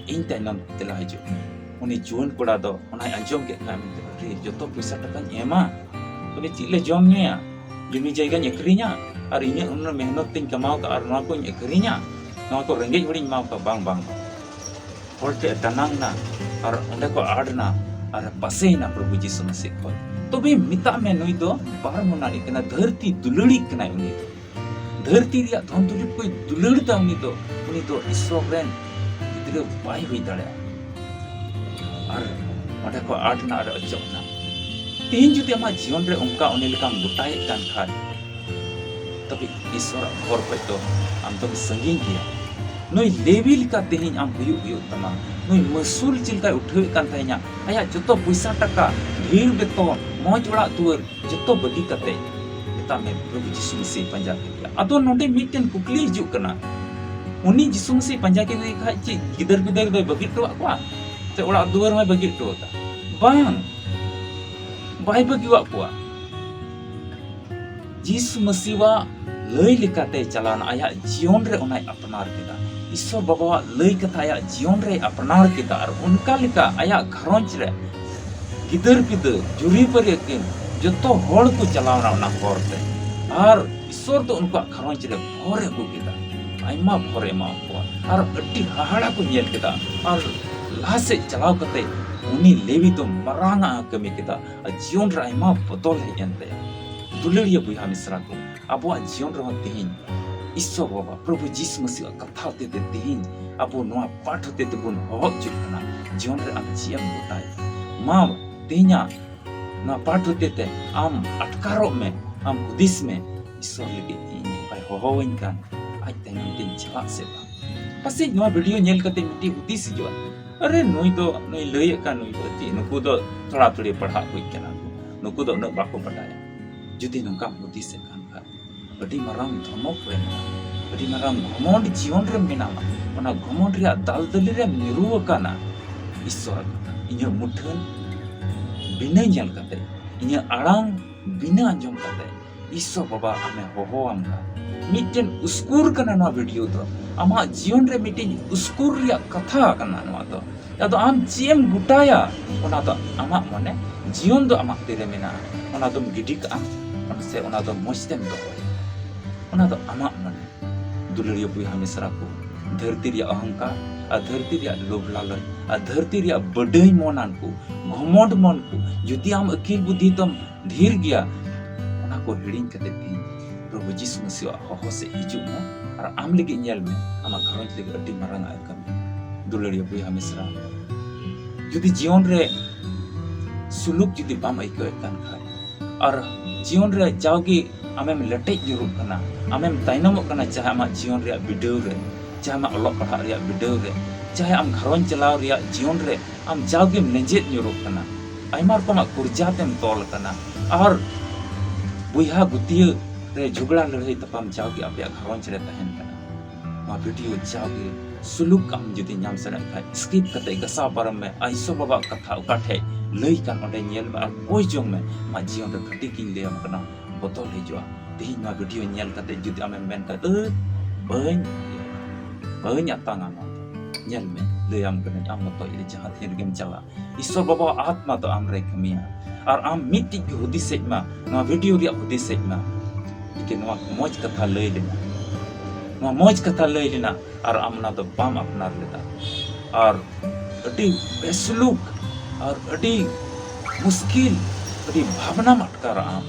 ᱤᱧ ᱛᱟᱭᱱᱚᱢ ᱛᱮᱞᱟ ᱦᱤᱡᱩᱜ ᱢᱮ᱾ ᱩᱱᱤ ᱡᱩᱣᱟᱹᱱ ᱠᱚᱲᱟ ᱫᱚ ᱚᱱᱟᱭ ᱟᱸᱡᱚᱢ ᱠᱮᱫ ᱠᱷᱟᱱ, ᱢᱮᱱᱛᱮ, "ᱟᱨᱮ, ᱡᱚᱛᱚ ᱯᱚᱭᱥᱟ ᱴᱟᱠᱟᱧ ᱮᱢᱟ, ᱛᱚᱵᱮ ᱪᱮᱫ ᱞᱮ ᱡᱚᱢ ᱧᱩᱭᱟ? ᱡᱩᱢᱤ ᱡᱟᱭᱜᱟᱧ ᱟᱹᱠᱷᱨᱤᱧᱟ, ᱟᱨ ᱤᱧᱟᱹᱜ ᱩᱱᱟᱹᱜ ᱢᱮᱦᱱᱚᱛ ᱛᱤᱧ ᱠᱟᱢᱟᱣ ᱠᱟᱜᱼᱟ, ᱟᱨ ᱱᱚᱣᱟ ᱠᱚᱧ ᱟᱹᱠᱷᱨᱤᱧᱟ? ᱱᱚᱣᱟ ᱠᱚ ᱨᱮᱸᱜᱮᱡ ᱦᱚᱲᱤᱧ ᱮᱢᱟᱣ ᱠᱚᱣᱟ?" ᱵᱟᱝ, ᱵᱟᱝ, ᱵᱟᱝ᱾ ᱦᱚᱲ ᱴᱷᱮᱱ ᱫᱟᱱᱟᱝ ᱱᱟ ᱟᱨ ᱚᱸᱰᱮ ᱠᱚ ᱟᱫ ᱱᱟ ᱟᱨ ᱯᱟᱥᱮᱭᱮᱱᱟ ᱯᱨᱚᱵᱷᱩ ᱡᱤᱥᱩ ᱢᱟᱹᱥᱤ ᱠᱷᱚᱱ᱾ ᱛᱚᱵᱮ ᱢᱮᱛᱟᱜ ᱢᱮ, ᱱᱩᱭ ᱫᱚ ᱵᱟᱨ ᱢᱚᱱᱟᱨᱤ ᱠᱟᱱᱟ, ᱫᱷᱟᱹᱨᱛᱤ ᱫᱩᱞᱟᱹᱲᱤᱡ ᱠᱟᱱᱟᱭ ᱩᱱᱤ ᱫᱚ᱾ ᱫᱷᱟᱹᱨᱛᱤ ᱨᱮᱭᱟᱜ ᱫᱷᱚᱱ ᱫᱩᱨᱤᱵᱽ ᱠᱚᱭ ᱫᱩᱞᱟᱹᱲ ᱮᱫᱟ, ᱩᱱᱤ ᱫᱚ, ᱩᱱᱤ ᱫᱚ ᱤᱥᱚᱨ ᱨᱮᱱ ᱜᱤᱫᱽᱨᱟᱹ ᱵᱟᱭ ᱦᱩᱭ ᱫᱟᱲᱮᱭᱟᱜᱼᱟ᱾ ᱟᱨ ᱚᱸᱰᱮ ᱠᱚ ᱟᱫ ᱱᱟ ᱟᱨ ᱚᱪᱚᱜ ᱱᱟ᱾ ᱛᱮᱦᱮᱧ ᱡᱩᱫᱤ ᱟᱢᱟᱜ ᱡᱤᱭᱚᱱ ᱨᱮ ᱚᱱᱠᱟ ᱩᱱᱤ ᱞᱮᱠᱟᱢ ᱜᱚᱴᱟᱭᱮᱫ ᱠᱟᱱ ᱠᱷᱟᱱ, ᱛᱚᱵᱮ ᱤᱥᱚᱨᱟᱜ ᱦᱚᱨ ᱠᱷᱚᱡ ᱫᱚ ᱟᱢ ᱫᱚᱢ ᱥᱟᱺᱜᱤᱧ ᱜᱮᱭᱟ᱾ ᱱᱩᱭ ᱞᱮᱵᱤ ᱞᱮᱠᱟ ᱛᱮᱦᱮᱧ ᱟᱢ ᱦᱩᱭᱩᱜ ᱦᱩᱭᱩᱜ ᱛᱟᱢᱟ᱾ ᱱᱩᱭ ᱢᱟᱹᱥᱩᱞ ᱪᱮᱫ ᱞᱮᱠᱟᱭ ᱩᱴᱷᱟᱹᱣᱮᱫ ᱠᱟᱱ ᱛᱟᱦᱮᱸᱱᱟ, ᱟᱭᱟᱜ ᱡᱚᱛᱚ ᱯᱚᱭᱥᱟ ᱴᱟᱠᱟ, ᱰᱷᱮᱨ ᱵᱮᱛᱚᱱ, ᱢᱚᱡᱽ ᱚᱲᱟᱜ ᱫᱩᱣᱟᱹᱨ, ᱡᱚᱛᱚ ᱵᱟᱹᱜᱤ ᱠᱟᱛᱮ, ᱢᱮᱛᱟᱜ ᱢᱮ, ᱯᱨᱚᱵᱷᱩ ᱡᱤᱥᱩ ᱢᱟᱹᱥᱤ ᱯᱟᱸᱡᱟ ᱠᱮᱫᱮᱭᱟ᱾ ᱟᱫᱚ ᱱᱚᱰᱮ ᱢᱤᱫᱴᱮᱱ ᱠᱩᱠᱞᱤ ᱦᱤᱡᱩᱜ ᱠᱟᱱᱟ, ᱩᱱᱤ ᱡᱤᱥᱩ ᱢᱟᱹᱥᱤ ᱯᱟᱸᱡᱟ ᱠᱮᱫᱮ ᱠᱷᱟᱡ ᱪᱮᱫ ᱜᱤᱫᱟᱹᱨ ᱯᱤᱫᱟᱹᱨ ᱫᱚᱭ ᱵᱟᱹᱜᱤ ᱦᱚᱴᱚᱣᱟᱜ ᱠᱚᱣᱟ? ᱥᱮ ᱚᱲᱟᱜ ᱫᱩᱣᱟᱹᱨ ᱦᱚᱸᱭ ᱵᱟᱹᱜᱤ ᱦᱚᱴᱚ ᱟᱠᱟᱫ? ᱵᱟᱝ, ᱵᱟᱭ ᱵᱟᱹᱜᱤᱣᱟᱜ ᱠᱚᱣᱟ᱾ ᱡᱤᱥᱩ ᱢᱟᱹᱥᱤᱣᱟᱜ ᱞᱟᱹᱭ ᱞᱮᱠᱟᱛᱮ ᱪᱟᱞᱟᱣᱱᱟ, ᱟᱭᱟᱜ ᱡᱤᱭᱚᱱ ᱨᱮ ᱚᱱᱟᱭ ᱟᱯᱱᱟᱨ ᱠᱮᱫᱟ᱾ ᱤᱥᱚᱨ ᱵᱟᱵᱟᱣᱟᱜ ᱞᱟᱹᱭ ᱠᱟᱛᱷᱟ ᱟᱭᱟᱜ ᱡᱤᱭᱚᱱ ᱨᱮᱭ ᱟᱯᱱᱟᱨ ᱠᱮᱫᱟ ᱟᱨ ᱚᱱᱠᱟ ᱞᱮᱠᱟ ᱟᱭᱟᱜ ᱜᱷᱟᱨᱚᱸᱡᱽ ᱨᱮ ᱜᱤᱫᱟᱹᱨ ᱯᱤᱫᱟᱹᱨ, ᱡᱩᱨᱤ ᱯᱟᱹᱨᱤ ᱟᱹᱠᱤᱱ ᱡᱚᱛᱚ ᱦᱚᱲ ᱠᱚ ᱪᱟᱞᱟᱣᱱᱟ ᱚᱱᱟ ᱦᱚᱨ ᱛᱮ᱾ ᱟᱨ ᱤᱥᱚᱨ ᱫᱚ ᱩᱱᱠᱩᱣᱟᱜ ᱜᱷᱟᱨᱚᱸᱡᱽ ᱨᱮ ᱵᱷᱚᱨ ᱮ ᱟᱹᱜᱩ ᱠᱮᱫᱟ, ᱟᱭᱢᱟ ᱵᱷᱚᱨ ᱮ ᱮᱢᱟ ᱠᱚᱣᱟ ᱟᱨ ᱟᱹᱰᱤ ᱦᱟᱦᱟᱲᱟ ᱠᱚ ᱧᱮᱞ ᱠᱮᱫᱟ᱾ ᱟᱨ ᱞᱟᱦᱟ ᱥᱮᱫ ᱪᱟᱞᱟᱣ ᱠᱟᱛᱮ ᱩᱱᱤ ᱞᱮᱣᱤ ᱫᱚ ᱢᱟᱨᱟᱝ ᱟᱜ ᱮ ᱠᱟᱹᱢᱤ ᱠᱮᱫᱟ ᱟᱨ ᱡᱤᱭᱚᱱ ᱨᱮ ᱟᱭᱢᱟ ᱵᱚᱫᱚᱞ ᱦᱮᱡ ᱮᱱ ᱛᱟᱭᱟ᱾ ᱫᱩᱞᱟᱹᱲᱤᱭᱟᱹ ᱵᱚᱭᱦᱟ ᱢᱤᱥᱨᱟ ᱠᱚ, ᱟᱵᱚᱣᱟᱜ ᱡᱤᱭᱚᱱ ᱨᱮᱦᱚᱸ ᱛᱮᱦᱮᱧ ᱤᱥᱚᱨ ᱵᱟᱵᱟ ᱯᱨᱚᱵᱷᱩ ᱡᱤᱥᱩ ᱢᱟᱹᱥᱤᱦᱟᱜ ᱠᱟᱛᱷᱟ ᱦᱚᱛᱮ ᱛᱮ ᱛᱮᱦᱮᱧ ᱟᱵᱚ ᱱᱚᱣᱟ ᱯᱟᱴ ᱦᱚᱛᱮ ᱛᱮᱵᱚᱱ ᱦᱚᱦᱚ ᱦᱚᱪᱚᱜ ᱠᱟᱱᱟ᱾ ᱡᱤᱭᱚᱱ ᱨᱮ ᱟᱢ ᱪᱮᱫ ᱮᱢ ᱜᱚᱴᱟᱭᱟ? ᱢᱟ ᱛᱮᱦᱮᱧᱟᱜ ᱱᱚᱣᱟ ᱯᱟᱴ ᱦᱚᱛᱮ ᱛᱮ ᱟᱢ ᱟᱴᱠᱟᱨᱚᱜ ᱢᱮ, ᱟᱢ ᱦᱩᱫᱤᱥ ᱢᱮ, ᱤᱥᱚᱨ ᱞᱟᱹᱜᱤᱫ ᱤᱧ ᱚᱠᱟᱭ ᱦᱚᱦᱚᱣᱟᱹᱧ ᱠᱟᱱ, ᱟᱡ ᱛᱟᱭᱱᱚᱢ ᱛᱮᱧ ᱪᱟᱞᱟᱜ ᱥᱮ ᱵᱟᱝ? ᱯᱟᱥᱮᱡ ᱱᱚᱣᱟ ᱵᱷᱤᱰᱤᱭᱳ ᱧᱮᱞ ᱠᱟᱛᱮ ᱢᱤᱫᱴᱤᱡ ᱦᱩᱫᱤᱥ ᱦᱤᱡᱩᱜᱼᱟ, "ᱟᱨᱮ, ᱱᱩᱭ ᱫᱚ, ᱱᱩᱭ ᱞᱟᱹᱭᱮᱫ ᱠᱟᱱ, ᱱᱩᱭ ᱫᱚ ᱪᱮᱫ, ᱱᱩᱠᱩ ᱫᱚ ᱛᱷᱚᱲᱟ ᱛᱷᱩᱲᱤ ᱯᱟᱲᱦᱟᱜ ᱦᱩᱭ ᱠᱟᱱᱟ, ᱱᱩᱠᱩ ᱫᱚ ᱩᱱᱟᱹᱜ ᱵᱟᱠᱚ ᱵᱟᱰᱟᱭᱟ᱾" ᱡᱩᱫᱤ ᱱᱚᱝᱠᱟᱢ ᱦᱩᱫᱤᱥᱮᱫ ᱠᱟᱱ ᱠᱷᱟᱱ, ᱟᱹᱰᱤ ᱢᱟᱨᱟᱝ ᱫᱷᱚᱢᱚᱠ ᱨᱮ ᱢᱮᱱᱟᱢᱟ, ᱟᱹᱰᱤ ᱢᱟᱨᱟᱝ ᱜᱷᱚᱢᱚᱱᱰ ᱡᱤᱭᱚᱱ ᱨᱮ ᱢᱮᱱᱟᱢᱟ᱾ ᱚᱱᱟ ᱜᱷᱚᱢᱚᱱᱰ ᱨᱮᱭᱟᱜ ᱫᱟᱞᱫᱟᱹᱞᱤ ᱨᱮᱢ ᱧᱩᱨᱩ ᱟᱠᱟᱱᱟ᱾ ᱤᱥᱚᱨᱟᱜ ᱠᱟᱛᱷᱟ, ᱤᱧᱟᱹᱜ ᱢᱩᱴᱷᱟᱹᱱ ᱵᱤᱱᱟᱹ ᱧᱮᱞ ᱠᱟᱛᱮ, ᱤᱧᱟᱹᱜ ᱟᱲᱟᱝ ᱵᱤᱱᱟᱹ ᱟᱸᱡᱚᱢ ᱠᱟᱛᱮ, ᱤᱥᱥᱚᱨ ᱵᱟᱵᱟ ᱟᱢᱮ ᱦᱚᱦᱚᱣᱟᱢ ᱠᱟᱱᱟ᱾ ᱢᱤᱫᱴᱮᱱ ᱩᱥᱠᱩᱨ ᱠᱟᱱᱟ ᱱᱚᱣᱟ ᱵᱷᱤᱰᱤᱭᱳ ᱫᱚ᱾ ᱟᱢᱟᱜ ᱡᱤᱭᱚᱱ ᱨᱮ ᱢᱤᱫᱴᱮᱱ ᱩᱥᱠᱩᱨ ᱨᱮᱭᱟᱜ ᱠᱟᱛᱷᱟ ᱠᱟᱱᱟ ᱱᱚᱣᱟ ᱫᱚ᱾ ᱟᱫᱚ ᱟᱢ ᱪᱮᱫ ᱮᱢ ᱜᱚᱴᱟᱭᱟ, ᱚᱱᱟ ᱫᱚ ᱟᱢᱟᱜ ᱢᱚᱱᱮ᱾ ᱡᱤᱭᱚᱱ ᱫᱚ ᱟᱢᱟᱜ ᱛᱤᱨᱮ ᱢᱮᱱᱟᱜᱼᱟ᱾ ᱚᱱᱟ ᱫᱚᱢ ᱜᱤᱰᱤ ᱠᱟᱜᱼᱟ, ᱚᱱᱟ ᱥᱮ ᱚᱱᱟ ᱫᱚ ᱢᱚᱡᱽ ᱛᱮᱢ ᱫᱚᱦᱚᱭᱟ, ᱚᱱᱟ ᱫᱚ ᱟᱢᱟᱜ ᱢᱚᱱᱮ᱾ ᱫᱩᱞᱟᱹᱲᱤᱭᱟᱹ ᱵᱚᱭᱦᱟ ᱢᱤᱥᱨᱟ ᱠᱚ, ᱫᱷᱟᱹᱨᱛᱤ ᱨᱮᱭᱟᱜ ᱚᱦᱚᱝᱠᱟᱨ ᱟᱨ ᱫᱷᱟᱹᱨᱛᱤ ᱨᱮᱭᱟᱜ ᱞᱳᱵᱷ ᱞᱟᱞᱚᱪ ᱟᱨ ᱫᱷᱟᱹᱨᱛᱤ ᱨᱮᱭᱟᱜ ᱵᱟᱹᱰᱟᱹᱭ ᱢᱚᱱᱟᱱ ᱠᱚ, ᱜᱷᱚᱢᱚᱸᱰ ᱢᱚᱱ ᱠᱚ, ᱡᱩᱫᱤ ᱟᱢ ᱟᱹᱠᱤᱞ ᱵᱩᱫᱽᱫᱷᱤ ᱛᱟᱢ ᱰᱷᱮᱨ ᱜᱮᱭᱟ, ᱚᱱᱟ ᱠᱚ ᱦᱤᱲᱤᱧ ᱠᱟᱛᱮ ᱛᱮᱦᱮᱧ ᱯᱨᱚᱵᱷᱩ ᱡᱤᱥᱩ ᱢᱟᱹᱥᱤᱭᱟᱜ ᱦᱚᱦᱚ ᱥᱮᱫ ᱦᱤᱡᱩᱜ ᱢᱮ ᱟᱨ ᱟᱢ ᱞᱟᱹᱜᱤᱫ ᱧᱮᱞ ᱢᱮ, ᱟᱢᱟᱜ ᱜᱷᱟᱨᱚᱸᱡᱽ ᱞᱟᱹᱜᱤᱫ ᱟᱹᱰᱤ ᱢᱟᱨᱟᱝ ᱟᱜ ᱮ ᱠᱟᱹᱢᱤᱭᱟ᱾ ᱫᱩᱞᱟᱹᱲᱤᱭᱟᱹ ᱵᱚᱭᱦᱟ ᱢᱤᱥᱨᱟ, ᱡᱩᱫᱤ ᱡᱤᱭᱚᱱ ᱨᱮ ᱥᱩᱞᱩᱠ ᱡᱩᱫᱤ ᱵᱟᱢ ᱟᱹᱭᱠᱟᱹᱣᱮᱫ ᱠᱟᱱ ᱠᱷᱟᱱ, ᱟᱨ ᱡᱤᱭᱚᱱ ᱨᱮ ᱡᱟᱣᱜᱮ ᱟᱢᱮᱢ ᱞᱮᱴᱮᱡ ᱧᱩᱨᱩᱜ ᱠᱟᱱᱟ, ᱟᱢᱮᱢ ᱛᱟᱭᱱᱚᱢᱚᱜ ᱠᱟᱱᱟ, ᱪᱟᱦᱮ ᱟᱢᱟᱜ ᱡᱤᱭᱚᱱ ᱨᱮᱭᱟᱜ ᱵᱤᱰᱟᱹᱣ ᱨᱮ, ᱪᱟᱦᱮ ᱟᱢᱟᱜ ᱚᱞᱚᱜ ᱯᱟᱲᱦᱟᱜ ᱨᱮᱭᱟᱜ ᱵᱤᱰᱟᱹᱣ ᱨᱮ, ᱪᱟᱦᱮ ᱟᱢ ᱜᱷᱟᱨᱚᱸᱡᱽ ᱪᱟᱞᱟᱣ ᱨᱮᱭᱟᱜ ᱡᱤᱭᱚᱱ ᱨᱮ ᱟᱢ ᱡᱟᱣᱜᱮᱢ ᱞᱮᱸᱡᱮᱫ ᱧᱩᱨᱩᱜ ᱠᱟᱱᱟ, ᱟᱭᱢᱟ ᱨᱚᱠᱚᱢᱟᱜ ᱠᱩᱨᱡᱟ ᱛᱮᱢ ᱛᱚᱞ ᱟᱠᱟᱱᱟ, ᱟᱨ ᱵᱚᱭᱦᱟ ᱜᱩᱛᱤᱭᱟᱹ ᱨᱮ ᱡᱷᱚᱜᱽᱲᱟ ᱞᱟᱹᱲᱦᱟᱹᱭ ᱛᱟᱯᱟᱢ ᱡᱟᱣᱜᱮ ᱟᱯᱮᱭᱟᱜ ᱜᱷᱟᱨᱚᱸᱡᱽ ᱨᱮ ᱛᱟᱦᱮᱱ ᱠᱟᱱᱟ᱾ ᱱᱚᱣᱟ ᱵᱷᱤᱰᱤᱭᱳ ᱡᱟᱣᱜᱮ ᱥᱩᱞᱩᱠ ᱟᱢ ᱡᱩᱫᱤ ᱧᱟᱢ ᱥᱟᱱᱟᱭᱮᱫ ᱠᱷᱟᱡ, ᱥᱠᱤᱯ ᱠᱟᱛᱮ ᱜᱟᱥᱟᱣ ᱯᱟᱨᱚᱢ ᱢᱮ᱾ ᱟᱭᱥᱚ ᱵᱟᱵᱟᱣᱟᱜ ᱠᱟᱛᱷᱟ ᱚᱠᱟ ᱴᱷᱮᱡ ᱞᱟᱹᱭ ᱠᱟᱱ, ᱚᱸᱰᱮ ᱧᱮᱞ ᱢᱮ ᱟᱨ ᱠᱚᱭ ᱡᱚᱝ ᱢᱮ᱾ ᱟᱢᱟᱜ ᱡᱤᱭᱚᱱ ᱨᱮ ᱠᱷᱟᱹᱴᱤ ᱜᱤᱧ ᱞᱟᱹᱭᱟᱢ ᱠᱟᱱᱟ, ᱵᱚᱫᱚᱞ ᱦᱤᱡᱩᱜᱼᱟ᱾ ᱛᱮᱦᱮᱧ ᱱᱚᱣᱟ ᱵᱷᱤᱰᱤᱭᱳ ᱧᱮᱞ ᱠᱟᱛᱮ ᱡᱩᱫᱤ ᱟᱢᱮᱢ ᱢᱮᱱ ᱠᱷᱟᱡ, "ᱟᱹ, ᱵᱟᱹᱧ, ᱵᱟᱹᱧ ᱟᱛᱟᱝᱟ ᱱᱚᱣᱟ ᱫᱚ", ᱧᱮᱞ ᱢᱮ, ᱞᱟᱹᱭᱟᱢ ᱠᱟᱹᱱᱟᱹᱧ, ᱟᱢ ᱢᱚᱛᱚᱡ ᱨᱮ ᱡᱟᱦᱟᱸ ᱛᱤᱱ ᱨᱮᱜᱮᱢ ᱪᱟᱞᱟᱜ, ᱤᱥᱥᱚᱨ ᱵᱟᱵᱟᱣᱟᱜ ᱟᱛᱢᱟ ᱫᱚ ᱟᱢ ᱨᱮᱭ ᱠᱟᱹᱢᱤᱭᱟ᱾ ᱟᱨ ᱟᱢ ᱢᱤᱫᱴᱤᱡ ᱜᱮ ᱦᱩᱫᱤᱥ ᱦᱮᱡ ᱢᱟ, ᱱᱚᱣᱟ ᱵᱷᱤᱰᱤᱭᱳ ᱨᱮᱭᱟᱜ ᱦᱩᱫᱤᱥ ᱦᱮᱡ ᱢᱟ, ᱡᱮ ᱱᱚᱣᱟ ᱢᱚᱡᱽ ᱠᱟᱛᱷᱟ ᱞᱟᱹᱭ ᱞᱮᱱᱟ, ᱱᱚᱣᱟ ᱢᱚᱡᱽ ᱠᱟᱛᱷᱟ ᱞᱟᱹᱭ ᱞᱮᱱᱟ, ᱟᱨ ᱟᱢ ᱚᱱᱟ ᱫᱚ ᱵᱟᱢ ᱟᱯᱱᱟᱨ ᱞᱮᱫᱟ᱾ ᱟᱨ ᱟᱹᱰᱤ ᱵᱮᱥᱩᱞᱩᱠ ᱟᱨ ᱟᱹᱰᱤ ᱢᱩᱥᱠᱤᱞ, ᱟᱹᱰᱤ ᱵᱷᱟᱵᱽᱱᱟᱢ ᱟᱴᱠᱟᱨᱟ ᱟᱢ᱾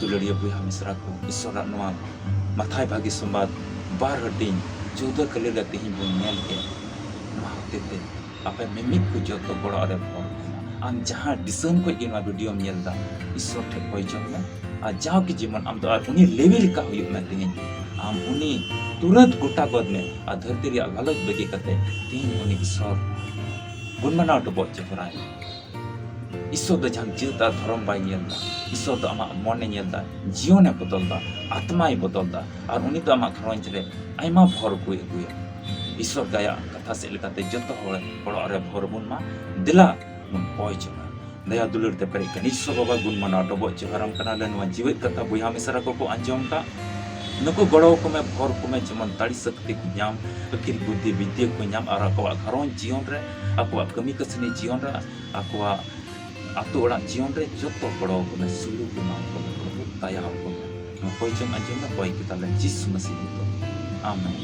ᱫᱩᱞᱟᱹᱲᱤᱭᱟᱹ ᱵᱚᱭᱦᱟ ᱢᱤᱥᱨᱟ ᱠᱚ, ᱤᱥᱥᱚᱨᱟᱜ ᱱᱚᱣᱟ ᱢᱟᱛᱷᱟᱭ ᱵᱷᱟᱹᱜᱤ ᱥᱚᱢᱵᱟᱫ ᱵᱟᱨ ᱦᱟᱹᱴᱤᱧ ᱪᱳᱣᱫᱟᱹ ᱠᱟᱹᱞᱤ ᱨᱮ ᱛᱮᱦᱮᱧ ᱵᱚᱱ ᱧᱮᱞ ᱠᱮᱫ᱾ ᱱᱚᱣᱟ ᱦᱚᱛᱮ ᱛᱮ ᱟᱯᱮ ᱢᱤᱢᱤᱫ ᱠᱚ ᱡᱚᱛᱚ ᱜᱚᱲᱚ ᱨᱮ ᱵᱚᱞ ᱠᱟᱱᱟ᱾ ᱟᱢ ᱡᱟᱦᱟᱸ ᱫᱤᱥᱚᱢ ᱠᱷᱚᱡ ᱜᱮ ᱱᱚᱣᱟ ᱵᱷᱤᱰᱤᱭᱳᱢ ᱧᱮᱞ ᱮᱫᱟ, ᱤᱥᱥᱚᱨ ᱴᱷᱮᱡ ᱠᱚᱭ ᱡᱚᱝ ᱢᱮ ᱟᱨ ᱡᱟᱣᱜᱮ ᱡᱮᱢᱚᱱ ᱟᱢ ᱫᱚ ᱟᱨ ᱩᱱᱤ ᱞᱮᱣᱤ ᱞᱮᱠᱟ ᱦᱩᱭᱩᱜ ᱢᱮ ᱛᱮᱦᱮᱧ᱾ ᱟᱢ ᱩᱱᱤ ᱛᱩᱨᱟᱹᱛ ᱜᱚᱴᱟ ᱜᱚᱫ ᱢᱮ ᱟᱨ ᱫᱷᱟᱹᱨᱛᱤ ᱨᱮᱭᱟᱜ ᱞᱟᱞᱚᱪ ᱵᱟᱹᱜᱤ ᱠᱟᱛᱮ ᱛᱮᱦᱮᱧ ᱩᱱᱤ ᱤᱥᱥᱚᱨ ᱵᱚᱱ ᱢᱟᱱᱟᱣ ᱰᱚᱵᱚᱜ ᱡᱚᱦᱚᱨᱟᱭ ᱢᱮ᱾ ᱤᱥᱥᱚᱨ ᱫᱚ ᱡᱟᱦᱟᱸ ᱡᱟᱹᱛ ᱟᱨ ᱫᱷᱚᱨᱚᱢ ᱵᱟᱭ ᱧᱮᱞ ᱮᱫᱟ᱾ ᱤᱥᱥᱚᱨ ᱫᱚ ᱟᱢᱟᱜ ᱢᱚᱱᱮ ᱧᱮᱞ ᱮᱫᱟ, ᱡᱤᱭᱚᱱᱮ ᱵᱚᱫᱚᱞ ᱮᱫᱟ, ᱟᱛᱢᱟᱭ ᱵᱚᱫᱚᱞ ᱮᱫᱟ, ᱟᱨ ᱩᱱᱤ ᱫᱚ ᱟᱢᱟᱜ ᱜᱷᱟᱨᱚᱸᱡᱽ ᱨᱮ ᱟᱭᱢᱟ ᱵᱷᱚᱨ ᱠᱚᱭ ᱟᱹᱜᱩᱭᱟ᱾ ᱤᱥᱥᱚᱨ ᱫᱟᱭᱟ ᱠᱟᱛᱷᱟ ᱥᱮᱫ ᱞᱮᱠᱟᱛᱮ ᱡᱚᱛᱚ ᱦᱚᱲ ᱚᱲᱟᱜ ᱨᱮ ᱵᱷᱚᱨ ᱵᱚᱱ ᱢᱟ᱾ ᱫᱮᱞᱟ ᱵᱚᱱ ᱠᱚᱭ ᱡᱚᱝᱟ᱾ ᱫᱟᱭᱟ ᱫᱩᱞᱟᱹᱲ ᱛᱮ ᱯᱮᱨᱮᱡ ᱠᱟᱱ ᱤᱥᱥᱚᱨ ᱵᱟᱵᱟ ᱜᱩᱱ ᱢᱟᱱᱟᱣ ᱰᱚᱵᱚᱜ ᱡᱚᱦᱟᱨᱟᱢ ᱠᱟᱱᱟᱞᱮ᱾ ᱱᱚᱣᱟ ᱡᱤᱣᱮᱫ ᱠᱟᱛᱷᱟ ᱵᱚᱭᱦᱟ ᱢᱤᱥᱨᱟ ᱠᱚᱠᱚ ᱟᱸᱡᱚᱢ ᱠᱟᱜ, ᱱᱩᱠᱩ ᱜᱚᱲᱚ ᱟᱠᱚ ᱢᱮ, ᱵᱷᱚᱨ ᱠᱚ ᱢᱮ, ᱡᱮᱢᱚᱱ ᱫᱟᱲᱮ ᱥᱚᱠᱛᱤ ᱠᱚ ᱧᱟᱢ, ᱟᱹᱠᱤᱞ ᱵᱩᱫᱽᱫᱷᱤ ᱵᱤᱫᱽᱫᱟᱹ ᱠᱚ ᱧᱟᱢ ᱟᱨ ᱟᱠᱚᱣᱟᱜ ᱜᱷᱟᱨᱚᱸᱡᱽ ᱡᱤᱭᱚᱱ ᱨᱮ, ᱟᱠᱚᱣᱟᱜ ᱠᱟᱹᱢᱤ ᱠᱟᱹᱥᱱᱤ ᱡᱤᱭᱚᱱ ᱨᱮ, ᱟᱠᱚᱣᱟᱜ ᱟᱛᱳ ᱚᱲᱟᱜ ᱡᱤᱭᱚᱱ ᱨᱮ ᱡᱚᱛᱚ ᱜᱚᱲᱚ ᱟᱠᱚ ᱢᱮ, ᱥᱩᱞᱩᱠ ᱮᱢᱟ ᱠᱚ ᱢᱮ, ᱯᱨᱚᱵᱷᱩ ᱫᱟᱭᱟ ᱟᱠᱚ ᱢᱮ᱾ ᱱᱚᱣᱟ ᱠᱚᱭ ᱪᱚᱝ ᱟᱸᱡᱚᱢ ᱢᱮ, ᱠᱚᱭ ᱠᱮᱫᱟᱞᱮ ᱡᱤᱥᱩ ᱢᱟᱹᱥᱤ ᱧᱩᱛᱩᱢ᱾ ᱟᱢᱮᱱ᱾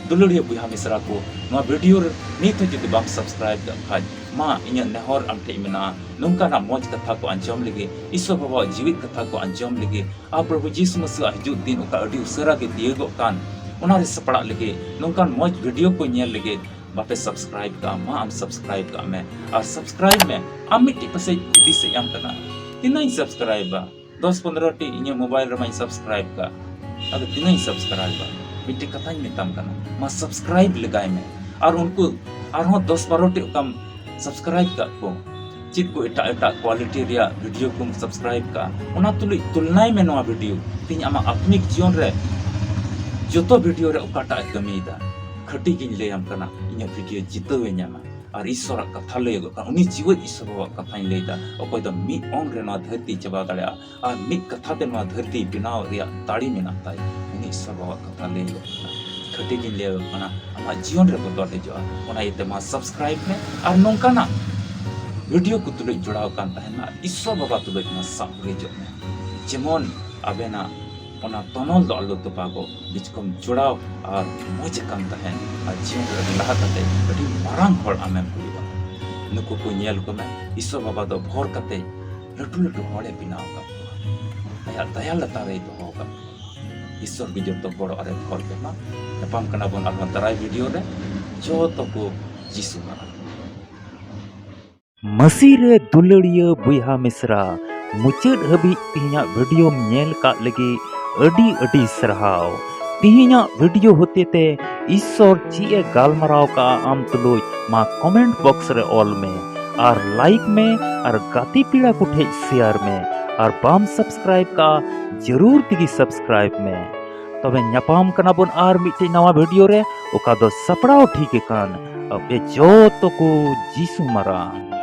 ᱫᱩᱞᱟᱹᱲᱤᱭᱟᱹ ᱵᱚᱭᱦᱟ ᱢᱤᱥᱨᱟ ᱠᱚ, ᱱᱚᱣᱟ ᱵᱷᱤᱰᱤᱭᱳ ᱨᱮ ᱱᱤᱛ ᱦᱚᱸ ᱡᱩᱫᱤ ᱵᱟᱢ ᱥᱟᱵᱥᱠᱨᱟᱭᱤᱵ ᱠᱟᱜ ᱠᱷᱟᱡ, ᱢᱟ ᱤᱧᱟᱹᱜ ᱱᱮᱦᱚᱨ ᱟᱢ ᱴᱷᱮᱡ ᱢᱮᱱᱟᱜᱼᱟ, ᱱᱚᱝᱠᱟᱱᱟᱜ ᱢᱚᱡᱽ ᱠᱟᱛᱷᱟ ᱠᱚ ᱟᱸᱡᱚᱢ ᱞᱟᱹᱜᱤᱫ, ᱤᱥᱥᱚᱨ ᱵᱟᱵᱟᱣᱟᱜ ᱡᱤᱣᱤᱫ ᱠᱟᱛᱷᱟ ᱠᱚ ᱟᱸᱡᱚᱢ ᱞᱟᱹᱜᱤᱫ, ᱟᱨ ᱯᱨᱚᱵᱷᱩ ᱡᱤᱥᱩ ᱢᱟᱹᱥᱤᱭᱟᱜ ᱦᱤᱡᱩᱜ ᱫᱤᱱ ᱚᱠᱟ ᱟᱹᱰᱤ ᱩᱥᱟᱹᱨᱟ ᱜᱮ ᱛᱤᱭᱟᱹᱜᱚᱜ ᱠᱟᱱ, ᱚᱱᱟ ᱨᱮ ᱥᱟᱯᱲᱟᱜ ᱞᱟᱹᱜᱤᱫ ᱱᱚᱝᱠᱟᱱ ᱢᱚᱡᱽ ᱵᱷᱤᱰᱤᱭᱳ ᱠᱚ ᱧᱮᱞ ᱞᱟᱹᱜᱤᱫ ᱵᱟᱯᱮ ᱥᱟᱵᱥᱠᱨᱟᱭᱤᱵ ᱠᱟᱜᱼᱟ, ᱢᱟ ᱟᱢ ᱥᱟᱵᱥᱠᱨᱟᱭᱤᱵ ᱠᱟᱜ ᱢᱮ᱾ ᱟᱨ ᱥᱟᱵᱥᱠᱨᱟᱭᱤᱵ ᱢᱮ, ᱟᱢ ᱢᱤᱫᱴᱤᱡ ᱯᱟᱥᱮᱡ ᱦᱩᱫᱤᱥ ᱦᱮᱡ ᱟᱢ ᱠᱟᱱᱟ, ᱛᱤᱱᱟᱹᱜ ᱤᱧ ᱥᱟᱵᱥᱠᱨᱟᱭᱤᱵᱟ? ᱫᱚᱥ ᱯᱚᱱᱫᱽᱨᱚ ᱴᱤ ᱤᱧᱟᱹᱜ ᱢᱳᱵᱟᱭᱤᱞ ᱨᱮᱢᱟᱧ ᱥᱟᱵᱥᱠᱨᱟᱭᱤᱵ ᱠᱟᱜ, ᱟᱫᱚ ᱛᱤᱱᱟᱹᱜ ᱤᱧ ᱥᱟᱵᱥᱠᱨᱟᱭᱤᱵᱟ? ᱢᱤᱫᱴᱤᱡ ᱠᱟᱛᱷᱟᱧ ᱢᱮᱛᱟᱢ ᱠᱟᱱᱟ, ᱢᱟ ᱥᱟᱵᱥᱠᱨᱟᱭᱤᱵ ᱞᱮᱜᱟᱭ ᱢᱮ᱾ ᱟᱨ ᱩᱱᱠᱩ ᱟᱨᱦᱚᱸ ᱫᱚᱥ ᱵᱟᱨᱚ ᱴᱤ ᱚᱠᱟᱢ ᱥᱟᱵᱥᱠᱨᱟᱭᱤᱵ ᱠᱟᱜ ᱠᱚ, ᱪᱮᱫ ᱠᱚ ᱮᱴᱟᱜ ᱮᱴᱟᱜ ᱠᱳᱣᱟᱞᱤᱴᱤ ᱨᱮᱭᱟᱜ ᱵᱷᱤᱰᱤᱭᱳ ᱠᱚᱢ ᱥᱟᱵᱥᱠᱨᱟᱭᱤᱵ ᱠᱟᱜᱼᱟ, ᱚᱱᱟ ᱛᱩᱞᱩᱡ ᱛᱩᱞᱱᱟᱭ ᱢᱮ ᱱᱚᱣᱟ ᱵᱷᱤᱰᱤᱭᱳ᱾ ᱛᱮᱦᱮᱧ ᱟᱢᱟᱜ ᱟᱛᱢᱤᱠ ᱡᱤᱭᱚᱱ ᱨᱮ ᱡᱚᱛᱚ ᱵᱷᱤᱰᱤᱭᱳ ᱨᱮ ᱚᱠᱟᱴᱟᱜ ᱮ ᱠᱟᱹᱢᱤᱭᱮᱫᱟ? ᱠᱷᱟᱹᱴᱤ ᱜᱤᱧ ᱞᱟᱹᱭᱟᱢ ᱠᱟᱱᱟ, ᱤᱧᱟᱹᱜ ᱵᱷᱤᱰᱤᱭᱳ ᱡᱤᱛᱟᱹᱣ ᱮ ᱧᱟᱢᱟ᱾ ᱟᱨ ᱤᱥᱥᱚᱨᱟᱜ ᱠᱟᱛᱷᱟ ᱞᱟᱹᱭᱟᱹᱜᱚᱜ ᱠᱟᱱᱟ, ᱩᱱᱤ ᱡᱤᱣᱮᱫ ᱤᱥᱥᱚᱨ ᱵᱟᱵᱟᱣᱟᱜ ᱠᱟᱛᱷᱟᱧ ᱞᱟᱹᱭᱫᱟ, ᱚᱠᱚᱭ ᱫᱚ ᱢᱤᱫ ᱚᱝ ᱨᱮ ᱱᱚᱣᱟ ᱫᱷᱟᱹᱨᱛᱤᱭ ᱪᱟᱵᱟ ᱫᱟᱲᱮᱭᱟᱜᱼᱟ ᱟᱨ ᱢᱤᱫ ᱠᱟᱛᱷᱟ ᱛᱮ ᱱᱚᱣᱟ ᱫᱷᱟᱹᱨᱛᱤ ᱵᱮᱱᱟᱣ ᱨᱮᱭᱟᱜ ᱫᱟᱲᱮ ᱢᱮᱱᱟᱜ ᱛᱟᱭ, ᱩᱱᱤ ᱤᱥᱥᱚᱨ ᱵᱟᱵᱟᱣᱟᱜ ᱠᱟᱛᱷᱟ ᱞᱟᱹᱭᱟᱹᱜᱚᱜ ᱠᱟᱱᱟ᱾ ᱠᱷᱟᱹᱴᱤ ᱜᱤᱧ ᱞᱟᱹᱭᱟᱹᱜᱚᱜ ᱠᱟᱱᱟ, ᱟᱢᱟᱜ ᱡᱤᱭᱚᱱ ᱨᱮ ᱵᱚᱫᱚᱞ ᱦᱤᱡᱩᱜᱼᱟ᱾ ᱚᱱᱟ ᱤᱭᱟᱹᱛᱮ ᱢᱟ ᱥᱟᱵᱥᱠᱨᱟᱭᱤᱵ ᱢᱮ ᱟᱨ ᱱᱚᱝᱠᱟᱱᱟᱜ ᱵᱷᱤᱰᱤᱭᱳ ᱠᱚ ᱛᱩᱞᱩᱡ ᱡᱚᱲᱟᱣ ᱠᱟᱱ ᱛᱟᱦᱮᱱᱟ, ᱤᱥᱥᱚᱨ ᱵᱟᱵᱟ ᱛᱩᱞᱩᱡ ᱢᱟ ᱥᱟᱵ ᱦᱤᱡᱩᱜ ᱢᱮ, ᱡᱮᱢᱚᱱ ᱟᱵᱮᱱᱟᱜ ᱚᱱᱟ ᱛᱚᱱᱚᱞ ᱫᱚ ᱟᱞᱚ ᱛᱚᱯᱟᱜᱚᱜ, ᱵᱤᱪᱠᱚᱢ ᱡᱚᱲᱟᱣ ᱟᱨ ᱢᱚᱡᱽ ᱟᱠᱟᱱ ᱛᱟᱦᱮᱱ, ᱟᱨ ᱡᱤᱭᱚᱱ ᱨᱮ ᱟᱹᱰᱤ ᱞᱟᱦᱟ ᱠᱟᱛᱮ ᱟᱹᱰᱤ ᱢᱟᱨᱟᱝ ᱦᱚᱲ ᱟᱢᱮᱢ ᱦᱩᱭᱩᱜᱼᱟ᱾ ᱱᱩᱠᱩ ᱠᱚ ᱧᱮᱞ ᱠᱚᱢᱮ, ᱤᱥᱥᱚᱨ ᱵᱟᱵᱟ ᱫᱚ ᱵᱷᱚᱨ ᱠᱟᱛᱮ ᱞᱟᱹᱴᱩ ᱞᱟᱹᱴᱩ ᱦᱚᱲᱮ ᱵᱮᱱᱟᱣ ᱟᱠᱟᱫ ᱠᱚᱣᱟ, ᱟᱭᱟᱜ ᱫᱟᱭᱟ ᱞᱟᱛᱟᱨ ᱨᱮᱭ ᱫᱚᱦᱚ ᱟᱠᱟᱫ ᱠᱚᱣᱟ᱾ ᱤᱥᱥᱚᱨ ᱜᱮ ᱡᱚᱛᱚ ᱜᱚᱲᱚ ᱟᱨᱮ ᱵᱷᱚᱨ ᱠᱮᱢᱟ᱾ ᱧᱟᱯᱟᱢ ᱠᱟᱱᱟ ᱵᱚᱱ ᱟᱨᱦᱚᱸ ᱫᱟᱨᱟᱭ ᱵᱷᱤᱰᱤᱭᱳ ᱨᱮ᱾ ᱡᱚᱛᱚ ᱠᱚ ᱡᱤᱥᱩ ᱢᱟᱨᱟᱝ᱾ ᱢᱟᱹᱥᱤ ᱨᱮ ᱫᱩᱞᱟᱹᱲᱤᱭᱟᱹ ᱵᱚᱭᱦᱟ ᱢᱤᱥᱨᱟ, ᱢᱩᱪᱟᱹᱫ ᱦᱟᱹᱵᱤᱡ ᱛᱮᱦᱮᱧᱟᱜ ᱵᱷᱤᱰᱤᱭᱳᱢ ᱧᱮᱞ ᱠᱟᱜ ᱞᱟᱹᱜᱤᱫ ᱟᱹᱰᱤ ᱟᱹᱰᱤ ᱥᱟᱨᱦᱟᱣ᱾ ᱛᱮᱦᱮᱧᱟᱜ ᱵᱷᱤᱰᱤᱭᱳ ᱦᱚᱛᱮᱛᱮ ᱤᱥᱥᱚᱨ ᱪᱮᱫ ᱮ ᱜᱟᱞᱢᱟᱨᱟᱣ ᱠᱟᱜᱼᱟ ᱟᱢ ᱛᱩᱞᱩᱡ, ᱢᱟ ᱠᱚᱢᱮᱱᱴ ᱵᱚᱠᱥ ᱨᱮ ᱚᱞ ᱢᱮ ᱟᱨ ᱞᱟᱭᱤᱠ ᱢᱮ ᱟᱨ ᱜᱟᱛᱮ ᱯᱮᱲᱟ ᱠᱚ ᱴᱷᱮᱡ ᱥᱮᱭᱟᱨ ᱢᱮ᱾ ᱟᱨ ᱵᱟᱢ ᱥᱟᱵᱥᱠᱨᱟᱭᱤᱵ ᱠᱟᱜᱼᱟ, ᱡᱟᱹᱨᱩᱲ ᱛᱮᱜᱮ ᱥᱟᱵᱥᱠᱨᱟᱭᱤᱵ ᱢᱮ᱾ ᱛᱚᱵᱮ ᱧᱟᱯᱟᱢ ᱠᱟᱱᱟ ᱵᱚᱱ ᱟᱨ ᱢᱤᱫᱴᱮᱡ ᱱᱟᱣᱟ ᱵᱷᱤᱰᱤᱭᱳ ᱨᱮ, ᱚᱠᱟ ᱫᱚ ᱥᱟᱯᱲᱟᱣ ᱴᱷᱤᱠ ᱟᱠᱟᱱ ᱟᱯᱮ ᱡᱚᱛᱚ ᱠᱚ ᱡᱤᱥᱩ ᱢᱟᱨᱟᱝ᱾